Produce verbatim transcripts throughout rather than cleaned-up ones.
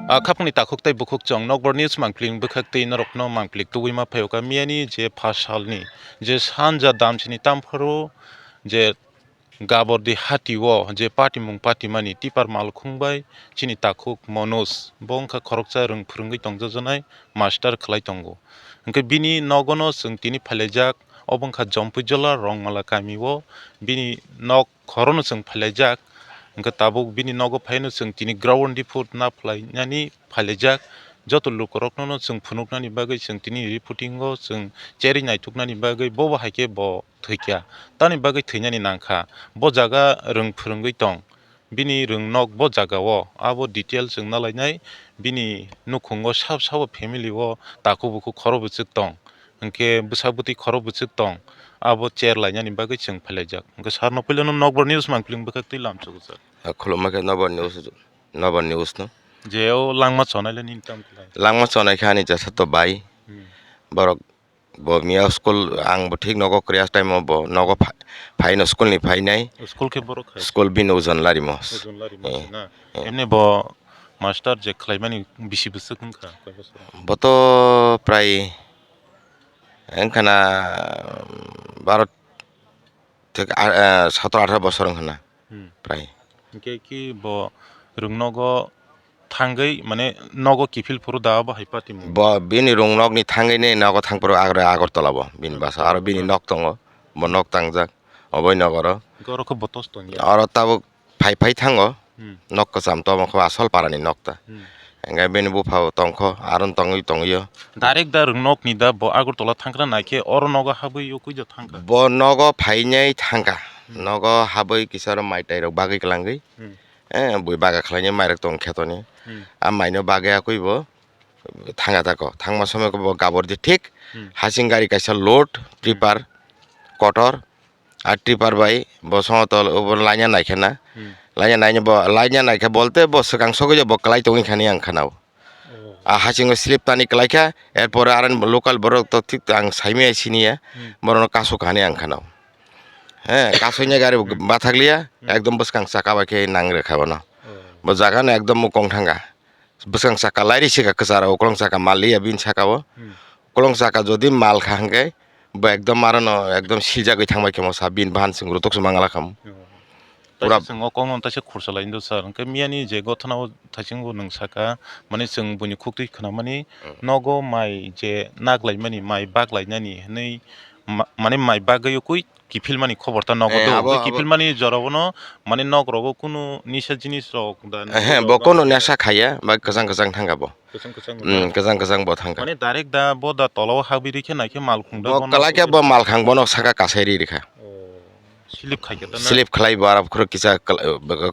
A khapungni takhuk tei bukhuk chwng Nokbar News mangpili bwkhak twi norokno mangpili tubui ma phaio ka miyani je pha salni je sanja damchini tamphuru je Gabordi hati o je patimung patimani tipar malkhung bai chini takhuk Manoj bo wngkha khoroksa rwng phwrwngwi tongjajaknai master khlai tongo. Hwnkhe bini nogono chwng tini phailaijak, obo wngkha Jompuijola Rongmala kami o bini nok khorono chwng phailaijak. Hwnkhe tabuk bini nogo phaino chwng tini ground report na phlainani phailaijak. Joto lukurokno chwng phunuknani bagwi chwng tini reporting o chwng cherwi naituknani bagwi bobo hai khe bo thwikha, tamni bagwi thwinani nangkha. Bo jaga rwng phwrwngwi tong, bini rwng nok bo jaga o, abo detail chwng nalainai, bini nukhungo sab sabo family o takhuk bukhuk khoro bwchwk tong, hwnkhe bwsa bwtwi khoro bwchwk tong, abo cher lainani bagwi chwng phailaijak. Hwnkhe sir no puilano Nokbar News mangpili bwkhak twi lam chukjak. Khulumma khe Nokbar News, Nokbar News no. Je o langma chonai le nini tam khlai? Langma chonai khe ani jesa to bai. Hmm. Borok Bo miya school, ang bo thik nogo kwrwi, a time o bo nogo pha-, phaino school ni phainai. School khe borok khai? School bini ojon larimo. Ojon larimo Eh, se na? Eh. Emni bo master je khlaimani bisi bwswk wngkha, koi bosor? Bo to prai wngkha na baro thik a-, eh, sotoro atharo bosor wngkha na. Hmm. Prai. Hwnkhe ki bo rwng nogo thangwi, mane, nogo kiphil phuru da, abo hai patimung? Bo bini rwng nokni thangwi ni nogo thang phuru Agra-, Agartala bo bini basa. Aro bini Agartala. Nok tongo, bo nok tangjak, oboi nogoro. Hwnkhe oro khe bo tos tongya? Oro tabuk phai phai thango, Hmm. nok kwcham to, omo khe Asol parani nok ta. Hmm. Hwnkhe bini bupha bo tongkho, aro tongwi tongwio. Direct da rwng nokni da bo Agartala thangkra naikhe oro nogo habwi o kuija thangkha? Bo nogo phainai thangkha. Hmm. Nogo habwi kisa oro mai tai rok bagwi kwlangwi. Hmm. Eh, bui baga khlainai mai rok tong khetoni. Hmm. A maino bagwi akwi bo thangkha tako. Thangma somoi bo Gabordi thik Hmm. hasing gari kaisa load, Hmm. tripper, kotor. A tripper bai bo songotol obo laina naikhe na. Hmm. Laina naina bo, laina naikhe bolte bo swkang sogwi bo kwlai tongwi khani ang khana o. Oh. A hasingo slip tani kwlai kha, erpore aro local borok to thik ang saimaya siniya, Hmm. borokno kasuk hani ang khana o. He, kasuknya gari Hmm. bathakliya, Hmm. ekdom bwskang saka bai khe nang rwkha bono. Oh. Bo jaga no ekdom mukong thangkha. Bwskang saka lairi sika kwcharo, ukolong saka mal liya bini saka o. Hmm. Ukolong saka jodi mal kha hwnkhe bo ekdom arono ekdom siljagwi thangbai khe mosa bini bahan chwng rutuk se mangala khamu. Oh. Pura taisa chwng o kokno taisa khursa lai do sir. Hwnkhe miyani je gothana o thaichung bo nwng saka, mane chwng buini khuktwi khwnamani Hmm. nogo mai je naklaimani, mai baklainani hwnwi ma-, mane mai bagwi ukui kiphilmani khobor ta nogo Eh, do. Abo, Hwnkhe abo. Kiphilmani jorao no, mane nok rogo kunu nisa jinis rok da Ehe, nogo bo kunu nisa khaya, ba kwchang kwchang thangkha bo. Kwchang kwchang Mm, kwchang kwchang bo thangkha. Mane direct da bo da tola o habwi rikhe naikhe mal khung da Bo bono kwlai khe bo mal khang bono saka kasai ri rikha. Oh, slip khai khe ta na? Slip khlai bo aro khoro kisa kal-,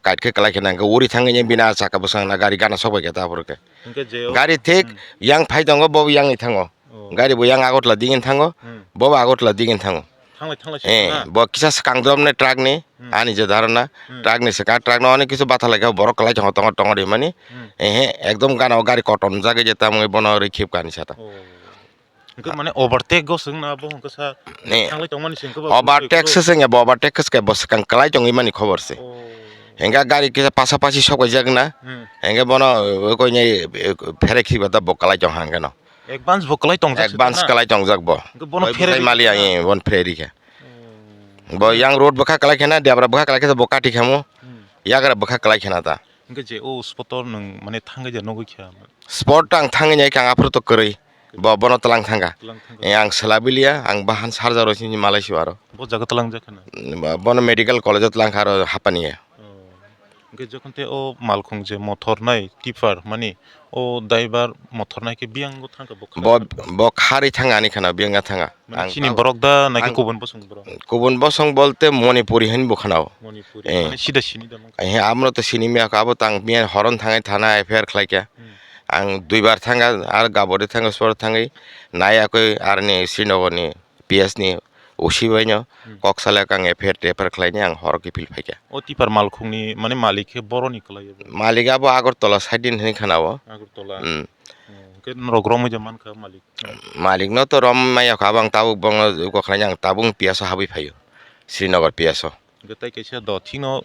kait khe kwlai khe nang khe uri thangwi bina chaka bwsang na gari gana sok bai khe ta phuru khe. Hwnkhe je o Gari thik Hmm. yang phai tongo, bo yang ni thango. Oh. Gari bo yang Agartala dingin thango, Hmm. bo bo Agartala dingin thango. Thanglai, thanglai se Eh, na? Bo kisa swkang drop ni truck ni, Hmm. ani je dharana, Hmm. truck ni swkang, truck no ani kisa batha lai kha, borok kwlai tongo, tongo, tongo rimani. Hmm. Ehe, ekdom gana o gari kotor jagwi je tamwi bono rwi khip kani sata. Oh. Hwnkhe mane overtake go swng na bo hwnkhe sa Ne. Thanglai tongmani se hwnkhe ba Overtake se swngya, bo overtake se bo swkang kwlai tongwi mani khobor se. Oh. Hwnkhe gari kisa pasa pasi sok bai jak na. Hmm. Hwnkhe bono, uh, koi ni, uh, phere khiba ta bo kwlai tong hang khe no. Advance bo kwlai tongjak se Advance na? Kwlai tongjak bo. Hwnkhe bono Bai phere bwkhai ri mali kha? Ang bo phere ri kha. Oh. Bo yang road bwkha kwlai khe na, debra bwkha kwlai khe bo kati khamo. Hmm. Yagra bwkha kwlai khe na ta. Hwnkhe je o spot o nwng mane thangwi je nugwi kha? Spot ang thangwi nai kha, ang aphuru to kwrwi. Bo, bono twlang thangkha. Twlang thangkha. Eh, ang swlaibiliya, ang bahan sarjaro sini malai si aro. Bo jaga twlang jakha na? Bo-, bono medical college o twlang kha aro hapani ya. Oh. Hwnkhe jokhon te o malkhung je mothor nai tipper mani o driver mothor nai khe biyang go thangkha bo Bo, khana? Bo khari thanga ani khana biyang ga thanga. Mane Ang chini tabo borok da naikhe ang kubun bosong borok? Kubun bosong bolte Manipuri hin bo khana o. Manipuri. Eh. Mane sida sini da mangkha? Eh, amro to sini miya kha, abo tang miya horon thangai thana F I R khlai kha. Hmm. Ang duibar thanga, ar gabori thanga, sor thangwi nai akoi arni Srinagar ni P S ni O C bai no Hmm. kok salai kha, ang F I R T F R khlai ni ang horo kiphil phai kha. O tipper malkhung ni mane malik khe boroni kwlai abo? Malik abo Agartala side ni hinwi khana o. Agartala. Hmm. Oh, hwnkhe norok romwi je mankha malik? Malik no to rom maya kha, abo ang tabuk bono kok khlai ni ang tabuk P S o habwi phaio. Srinagar P S o. Hwnkhe tai kaisa do thikno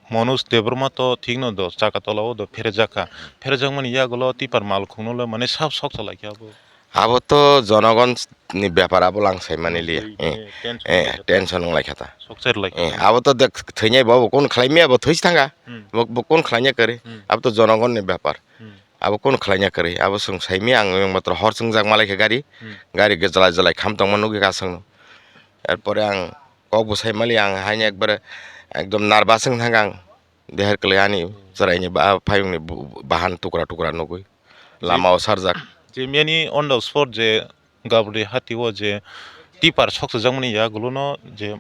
Manoj Debbarma to thikno do chaka tola o do pherejak kha. Pherejakmani yagulo tipar malkhungno le mane sab sok chalai khe abo. Abo to jonogon ni bepar, abo lang sai mani liya. Tei, Eh, eh, tension eh, lai kha ta. Tension wng lai kha ta. Sok chai lai kha Eh, ta. Abo to dek thwinai bo, bo kun khlai miya bo thwis thanga. Hmm. Bo, bo kun khlai nya kwrwi. Hmm. Abo to jonogon ni bepar. Hmm. Abo kun khlai nya kwrwi. Abo swng sai miya ang matro hor chwngjak malai kha gari. Hmm. Gari ge jalai jalai kham tongma nugwi ka swngno. Erpore ang kok bo sai mali ang haino ekbare ekdom nervous wng thang ang. Deher kwlai ani chwraini ba-, phayungni bu-, bu-, bahan tukra tukra nugwi lamao sarjak. Je miyani on the spot je Gabordi hati o je tipar soksojakmani yagulono je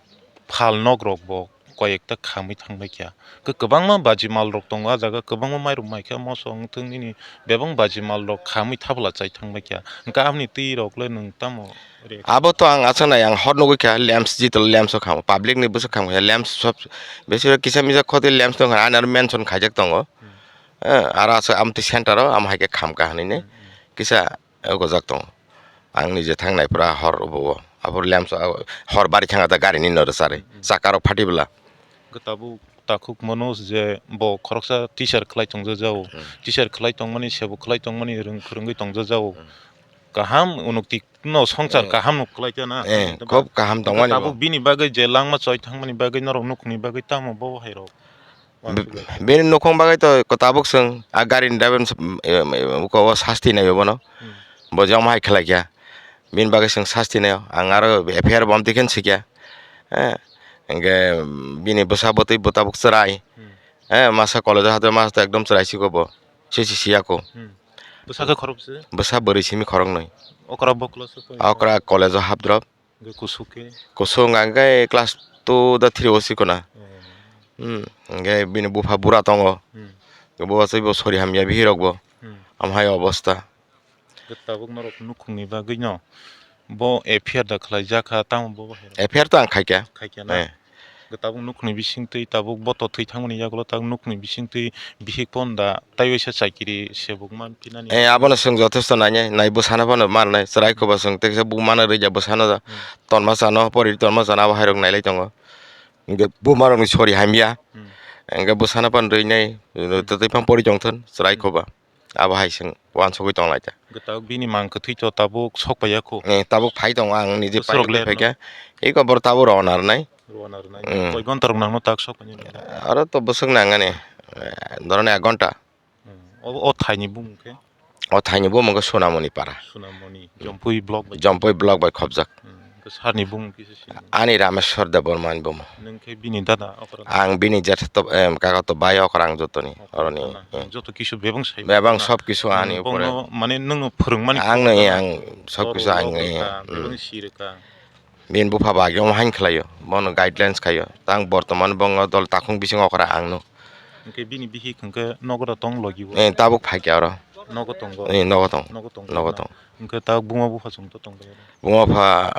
phal nok rok bo koyekta khamwi thangbai kha. Khe kwbangma baji mal rok tongo, ah jaga kwbangma mairum maikha, moso wngthung nini bebang baji mal rok khamwi thapla chai thangbai kha. Hwnkhe aboni twi rok le nwng tamo? Abo to ang aswk nai, ang hor nugwi kha, lamps, jitol lamps o khamu, public ni bwswk khamu kha, lamps sob, besibak kisa misa khoti lamps tong kha, ani aro mention khaijak tongo. Hmm. Eh, aro aswk amtwi center o, amo hai khe kham kha hinwi ne, Hmm, hmm. kisa gojak tongo. Ang nije thang nai pura hor bo, abo lamps o, hor bari thang kha da gari ni no rwcharwi, Hmm, hmm. chakka rok phati bwla. Hwnkhe tabuk takhuk Manoj je bo khoroksa teacher khlai tongjajago. Hmm. Teacher khlai tongmani, sebo khlai tongmani, rwng-, rwngwi tongjajago. Hmm. Kaham unukti no songchar Eh. kaham no khlai kha na. Eh, Hwnkhe khub kaham hwnkhe tongmani tabuk bo. Bini bagwi je langma choi thangmani bagwi norok nukhungni bagwi tamo bo hai rok? Be-, bini nukhung bagwi to tabuk chwng a gari ni driver, em, em, em, ko sasti nai bono. Hmm. Bo joma hai khlai kha. Bini bagwi chwng sasti nai, ang aro F I R bo amtwi khe sikya. Eh, hwnkhe bini bwsa bwtwi bo tabuk chwrai. Hmm. Eh, masa college o hado masa ekdom chwrai siko bo. Sisi siya ko. Hmm. Bwsa khe khorok bwse? Bwsa bwrwi simi khoroknwi. Okra bo class o pori? Okra college o hap drop. Hwnkhe kusuk khe? Kusuk hwnkhe class two da three o siko na. Oh. Hmm, hwnkhe bini bupha bura tongo. Hmm. Bo asai bo sori hamya bihirok bo. Hmm. Am hai obostha. Tabuk norok nukhungni bagwi no bo F I R da khlaijak kha, tamo bo hai rok? F I R to ang khaikha. Khaikha na? Eh. Tabuk nukhungni bisingtwi tabuk bo to thwi thangmani yagulo tabuk nukhungni bisingtwi bihik pon da tai waisa chakiri sebuk man phinani. Eh, abono chwng jothesto nainai, nai bwsano phano manai, chwrai Hmm. kobo chwng teksa buk mana rwja bwsano da. Hmm. Tonma chano, pori tonma chano abo hai rok nailai tongo. Hwnkhe buma rokni sori hamya. Hmm. Hwnkhe bwsano phano rwinai, Hmm. tei phano pori tongthon, chwrai Hmm. koba. Abo hai chwng uansugui tong lai ta. Hwnkhe tabuk bini mang kwthwi to tabuk sok paiya kho? Eh, tabuk phai tongo, ang nije Bwswk pai le phaikha. Eko boro tabuk rona rwnai. Rona rwnai. Mm. Koi gonta rok nangno tak sok painani? Aro to bwswk nangani, eh, dhoro ni ek gonta. Mm. O, o thaini bumung khe? O thaini bumung khe Sonamoni para. Sonamoni, Jompui block bai? Jompui block bai khobjak. Mm. Hwnkhe sarni bumung kisa sini? Ani Rameshwar Debbarma ni bumung. Nwng khe bini dada, okra? Ang bini jetha to, em, kaka to bai okra ang jotoni, Okra oroni, jotoni. Hmm. Joto kisu bebang sai Bebang mano. Sob kisu ani Hmm, upore. Bongno mane nwngno phwrwngmani Ang phwrwngmani nai, ang sob kisu ang, eh, hmm. Bebang si rwkha. Bini bupha bagwi omo hain khlaio, bono guidelines khaio. Tang bortoman bongno dol takhung bising okra ang no. Hwnkhe bini bihik hwnkhe nogo da tong logi o? Eh, tabuk phaikha oro. Nogo tongo? Eh, nogo tong. Nogo tongo Nogo na? Tong. Hwnkhe tabuk buma bupha chwng to tong bai oro? Buma bupha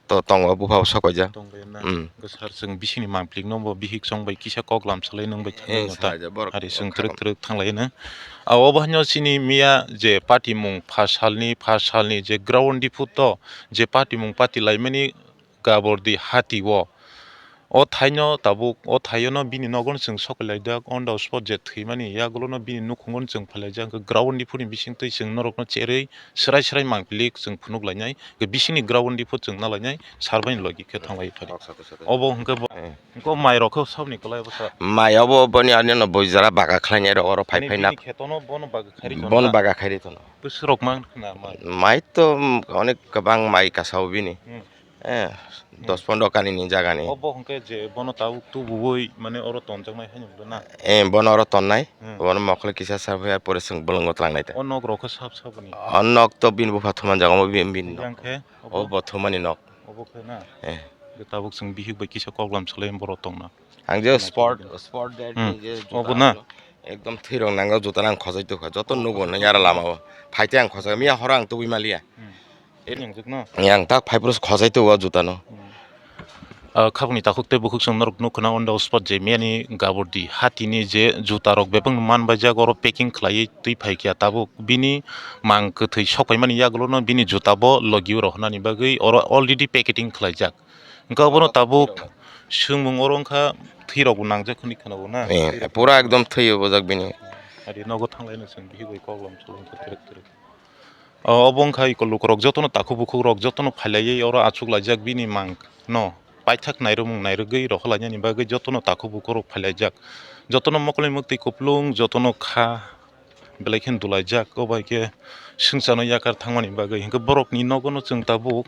to tongo, bupha bo sok paijak. Tong bai na? Mm. Hwnkhe sir, chwng bisingni mangpili no bo bihik chong bai kisa kok lam salai nwng bai thangwi Eh, no ta. Salai ja, borok Ari chwng borok twrwk khakam. Twrwk thang lai no. A, obo haino chini miya je patimung pha salni, pha salni je ground diphu to je patimung pati laimani Gabordi hati o. O thaino tabuk, o thaiono bini nogono chwng sokolai jak, on the spot je thwimani yagulono bini nukhungono chwng phailaijak, hwnkhe ground diphuni bisingtwi chwng norokno cherwi srai srai mangpili chwng phunuk lainai, hwnkhe bisingni ground diphu chwng na lainai, sar baini logi khe thang lai phari. Obo hwnkhe bo, Eh. hwnkhe o mai rok khe sabni kwlai bwsa? Mai obo boni ani no bui jora baga khlainai rok oro phai Ani phai bini nak. Khetono bono baga khairi tono Bono na? Baga khairi tono. Bwswk rok man khna mai? Mai to, mm, onek kwbang mai kasao bini. Hmm. Eh, Hmm. Dos pondro kani ni jaga ni. Obo hwnkhe je bono tabuk tubuwi mane oro tonjaknai hai nungdo na? Eh, bono oro tonnai. Hmm. Bono mokol kisa sa pore chwng bolongo tlangnai ta. O nok rok khe sab sabo ni? O nok to bini bupha thuman jaga omo bini, bini nok. Yang khe? Obo? Obo thumani nok. Obo khe na? Eh. Tabuk chwng bihik bai kisa koklam salai borok tongna. Ang je sport, sport day Hmm. ni je juta Obo na? Ano, ekdom thwi rok nango juta no ang khojai tongkha. Joto nugo nang yara lama o. Phaite ang khojai, miya horo ang tubui maliya. Hmm. Yang tak phai phuru khojai tongo o juta no. Hmm. Ah, khabangni takhuk tei bukhuk chwng norok nukha na on the spot je miyani Gabordi hatini je juta rok bebak man bai jak oro packing khlaiwi twi phai kha tabuk bini mang kwthwi sok paimani yagulo no bini juta bo logi o rohornani bagwi oro already packeting khlaijak. Hwnkhe obono tabuk Swngmung oro wngkha thwi rok bo nangjak hwnwi khwnago na? Eh, pura ekdom thwi bojak bini. Ari nogo thanglaino chwng bihik bai kok lam chwng kha twrwk twrwk. O, obo wngkha iko lukurok jotono takhuk bukhuk rok jotono phailaiwi oro achuk laijak bini mang no paithak nairwmung nairwgwi rohorlainani bagwi jotono takhuk bukhuk rok phailaijak. Jotono mokol ni mwktwi kuplung, jotono kha belai kheno dulaijak, o bai khe swngcharno yakar thangmani bagwi. Hinkhe borokni nogono chwng tabuk,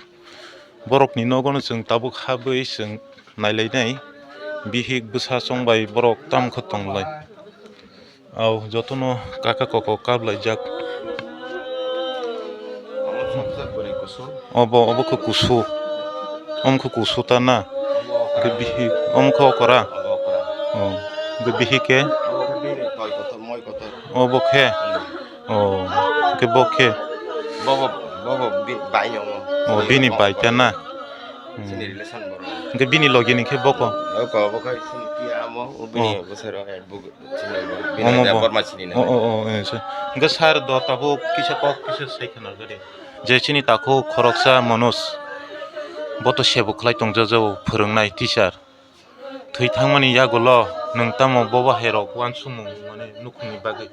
borokni nogono chwng tabuk habwi chwng nailainai, bihik bwsa chongbai borok tamo khe tonglai. Au, jotono kaka koko kaplaijak. Obo, obo khe kusu. Omo khe kusu ta na? Khe bihik, omo khe okra? Oh, khe bihik khe? Obo khe? Oh, khe bo khe? Bobo, bobo bi-, bai nongo. Oh, bini bai ta na? Hmm. Chini relation borok. Hingke bini logi ni khe boko? Oko, oko, sini kiya amo, o bini bwsaro, eh, bini Omo ade bo. Borma chini na. Oh, oh, oh, eh, se. Hingke sir do tabuk kisa kok kisa sai khana gari. Je chini takhuk khoroksa Manoj. Bo to sebo khlai tongjago, phwrwngnai teacher. Thwi thangmani yagulo nwng tamo bobo hai rok uansukmung mane nukhungni bagwi?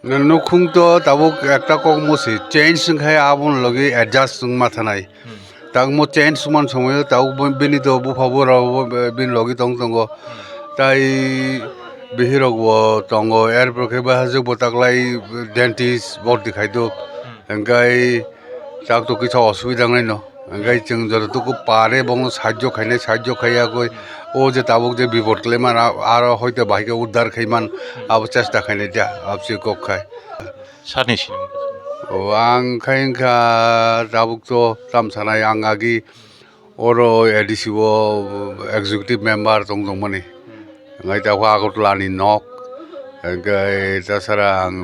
Nukhung to tabuk ekta kok musi change wngkhe aboni logi adjust wngma thanai. Hmm. Tangmo change wngman somoyo tabuk bo-, bini to bupha bura bo be-, bini logi tong tongo. Hmm. Tai bihirok bo tongo, er pore khe bahajwk bo taklai dentist bordi khaiduk. Hmm. Hingkai tak to kisa osubida wngnaino. Hingkai chwng jototuku pare bono sahajyo khainai, sahajyo khaiya goi o je tabuk je bipod khlaimani aro hoito bahai khe uddar khaiman abo chesta khainai ta aboni kok khai. Sir ni sinimung. O ang khai wngkha tabuk to tam sanai ang agi oro A D C o executive member tong tongmani. Hingke ta Agartala ni nok, hingke ta sara ang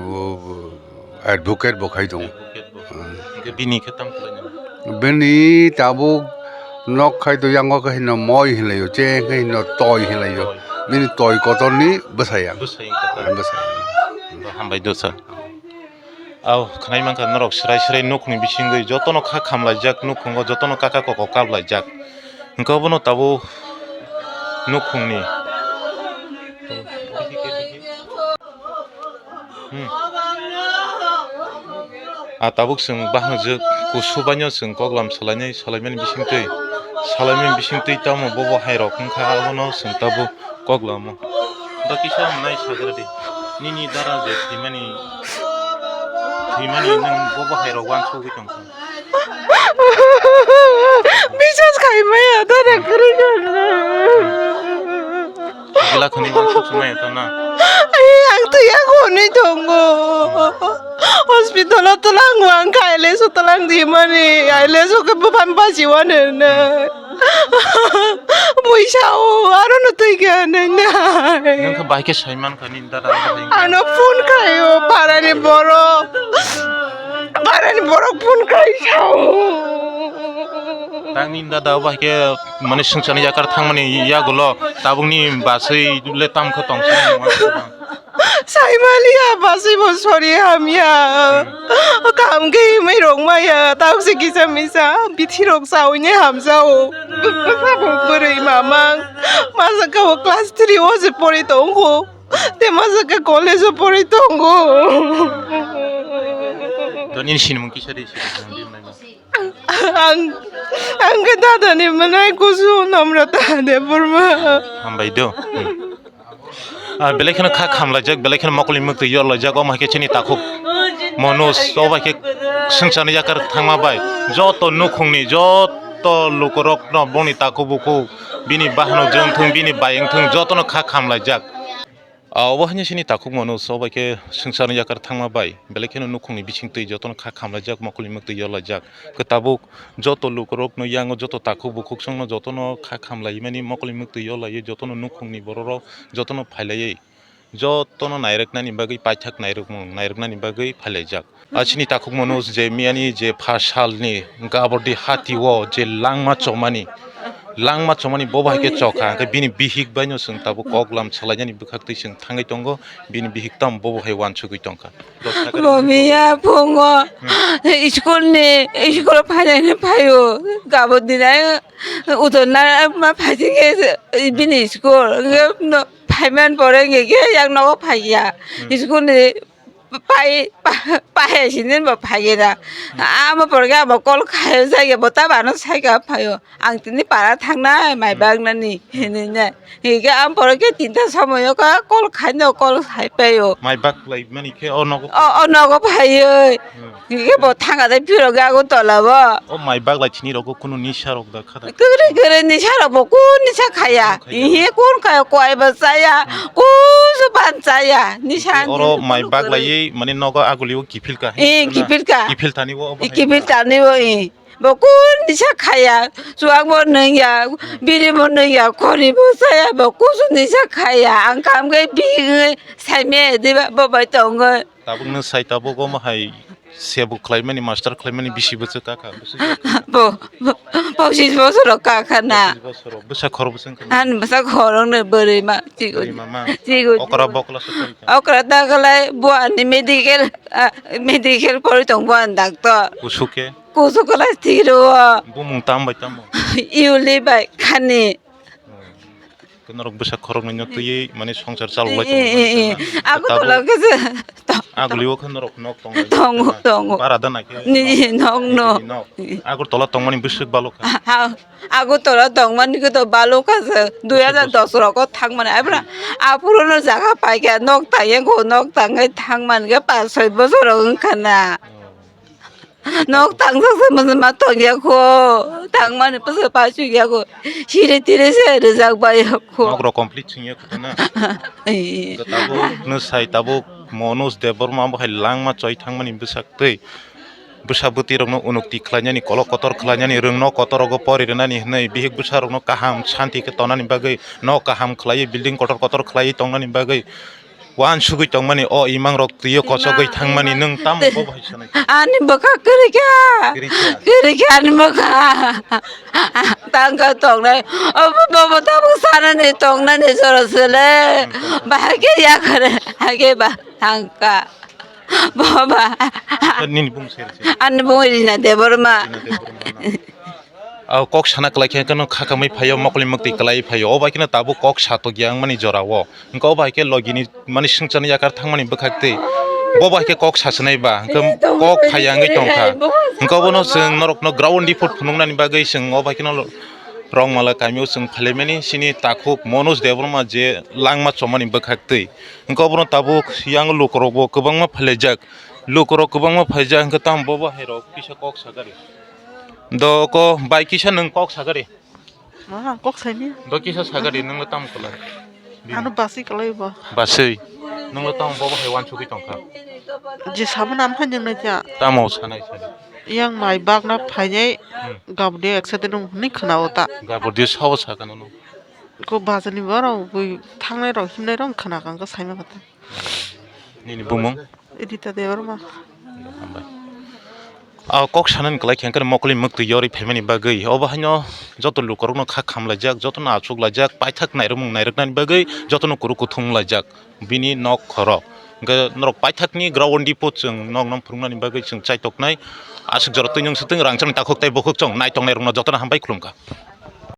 advocate bo khai tongo. Advocate bo. Hmm. Hingke bini khe tamo khlai nai? Bini tabuk nok khai to yango khe hino moi hinlaio, che khe hino toi hinlaio. Toi. Bini toi kotor ni bwsai ang. Bwsai ang kotor. Bwsai ang. Hambai do sir. Au, khwnai mankha norok swrai swrai nukhungni bisingwi jotono kha khamlaijak, nukhungo jotono kaka koko kaplaijak. Hwnkhe obono tabuk nukhungni. Hmm. A tabuk chwng bahangjwk kusu baino chwng koklam salainai, salaimani bisingtwi, salaimani bisingtwi tamo bobo hairok wngkha, abono chwng tabuk. Kok lamo. Da kisa nai sagra di. Nini dara je thwimani, thwimani nwng bobo hai rok uansugwi tongkha. Biswas khai maya dara kwrwi kha. Bwla khani uansuk sumaya ta na. Ai, ang twiya khonwi tongo. Hospital o twlang wang kha, I L S o twlang di mani, I L S o khe buphang basi wano hinwi. Buisa o, aro no twi khe hinwi nai. Nwng khe bahai khe sai man kha nini dada bahai wngkha. Ano phone khai o, parani borok. Parani borok phone khai sao. Tang nini dada bahai khe mane swngcharni yakar thangmani yagulo tabukni baswi le tam khe tong. Saimaliya, baswi bo sori hamya. Hmm. Kaham khe himwi rwng maya, tabukse kisa misa, bithi rok chawi ne hamjao. Bwsa bo bwrwi mamang. Masa khe bo class three o se pori tongo. Te masa khe college o pori tongo. To nini sinimung kisa de, sinimung di. Ang, ang khe dadani mwnai kusu Namrata Debbarma. Hambai do. Hmm. Ah, belai kheno kha khamlaijak, belai kheno mokolni mwktwi yorlaijak, omo hai khe chini takhuk Manoj, o bai khe swngcharni yakar thangma bai joto nukhungni, joto lukurokno boni takhuk bukhuk, bini bahanok je wngthung, bini bai wngthung, jotono kha khamlaijak. Ah, obo haino chini takhuk Manoj, o bai khe swngcharni yakar thangma bai, belai kheno nukhungni bisingtwi jotono kha khamlaijak, mokolni mwktwi yorlaijak. Khe tabuk joto lukurokno yango joto takhuk bukhuk songno jotono kha khamlaimani, mokolni mwktwi yorlaiwi jotono nukhungni bororok jotono phailaiwi jotono nairwknani bagwi paithak nairwkmung nairwknani bagwi phailaijak. A chini takhuk Manoj je miyani je phar salni hwnkhe abordi hati o je langma chomani Langma chomani bo bai khe chokha, hwnkhe bini bihik bai no chwng tabuk kok lam salainani bwkhak twi chwng thangwi tongo, bini bihik tamo bo bo hai uansugwi tongkha. Bo miya phungo school ni, school phainai phaio, gabo dinai utor na ma phaising khe bini school, hwnkhe no phaiman pore hwnkhe yang nogo phaiya, school ni pai, pa-, pai hai sini bo phaiye da. Amo porke amo call khai jaiya bo ta bano saika phaio. Ang tini para thangnai mai bag nani hinwi ne. Hige am porke tinta somoyo ka call khai no call khai paio. Mai bak lai mani khe o nogo. O, o nogo phaioi. Hige bo thanga dai phiro ga go tola bo. O mai bak lai chini rogo kunu nisa rok da. Kwrwi kwrwi nisa rok bo kun nisa khaya. Khaya. Ihi kun khaya, koi bo chaya, kusu ban chaya. Nisa oro mai bak laiwi mane nogo aguli o kiphil ka. Eh, kiphil ka. Kiphil tani bo. Eh, kiphil tani bo, eh. Bo kun nisa khaya. Chuak bo nungya, biri bo nungya, khori bo chaya, bo kusu nisa khaya. Ang kam khe bigwi saime diba bo bai tongwi. Tabuk no sai tabuk omo hai sebo khlaimani, master khlaimani bisi bwswk kakha, bwswk kakha. Bo, bo, pochising bosor rok kakha na. Pochising bosor rok, bwsa khorok bwswk wngkha na? Ani bwsa khorok no bwrwi ma, chigo. Bwrwi ma ma. Chigo. Okra bokla se koi kha? Okra ta khlai bo ani medical, ah, medical pori tong bo ani doctor. Kusu khe? Kusu khlai thiro. Bumung tam bai tamo? Iuli bai khani. Khe norok bwsa khoroknwi no twiwi mane swngchar chalok lai tongo. Eh, eh, eh. Tabuk agutolo khe se to-, aguli o khe norok nok tongo. Tongo, tongo. Para da nai khe ni nok, nok no. Ni nok. Agartala tongmani bwswk balok kha. Ha, ha. Agartala tongmani khe to balok kha se. Dui hajar dos rogo thangmani. Aibra aphuru no jaga pai kha nok tangya go, nok tangwi thangmani khe pas soi bosor wng kha na. Oh. Nok tangsa se masa ma tongya kho, tangmani pasa pa chukya kho, siri tiri se rijak bai kho. Nok rok complete singya kho na. Ai. Tabuk no sai tabuk Manoj Debbarma bo hai langma choi thangmani bwsak twi. Bwsa bwtwi rokno unukti khlainani, kolok kotor khlainani, rwngno kotor rogo pori rwnani hwnwi bihik bwsa rokno kaham santi khe tonani bagwi, nok kaham khlaiwi, building kotor kotor khlaiwi tongnani bagwi. Uansugwi tongmani o imang rok twiyo kochogwi thangmani nwng tamo bo bai sanai? Ani bwkha kwrwi kha. Kwrwi kha. Kwrwi kha ani bwkha. Tangka tongnai. O bo, bo, bo tabuk sanani tongnani jora sele. Hmm, hmm. Bahai khe yakhare. Hake ba tangka. Bo ba. Nini bung seri seri. Ani bung Rina Debbarma. Rina Debbarma na. O kok sana kwlai khe, khe no kha kamwi phaio, mokol ni mwktwi kwlai phaio, o bai kheno tabuk kok satok ya wngmani jora o. Hwnkhe o bai khe logi ni mani swngcharni yakar thangmani bwkhak twi bo bai khe kok sasinai ba, hwnkhe kok phaiya wngwi tongkha. Hwnkhe obono chwng norokno ground report phunuknani bagwi chwng o bai kheno Rongmala kamio chwng phailaimani chini takhuk Manoj Debbarma je langma chomani bwkhak twi. Hwnkhe obono tabuk yang lukurokbo kwbangma phailaijak, lukurok kwbangma phaijak, hwnkhe tamo bobo hairok kisa kok sagari. Do ko bai kisa nwng kok sagari. Ma, kok saini. Do kisa sagari nwngno tamo kwlai? Ano basi kwlai bo. Basi. Nwngno tamo bobo hai uansugwi tongkha. Je samani amphai nwng naikha. Tamo sanai sanai. Yang mai bakna phainai. Hmm. Gabudi accident wng hwnwi khwnao ta. Gabudi sao sakha nono. Ko bazani borok bui thangnai rok himnai rok khna kang khe saima khe ta. Nini bumung? Edita Debbarma. Hambai. O kok sanani kwlai khe hwnkhe mokol ni mwktwi yorwi phaimani bagwi. Obo haino joto lukurokno kha khamlaijak, jotono achuk laijak, paithak nairwkmung nairwknani bagwi jotono kuru kuthum laijak. Bini nok khorok. Hwnkhe norok paithakni ground report chwng nokno phwrwngnani bagwi chwng chaitoknai. Aswk jora twi nwng swtwng rangchakni takhuk tei bukhuk chwng naitongnai rokno jotono hambai khulumkha.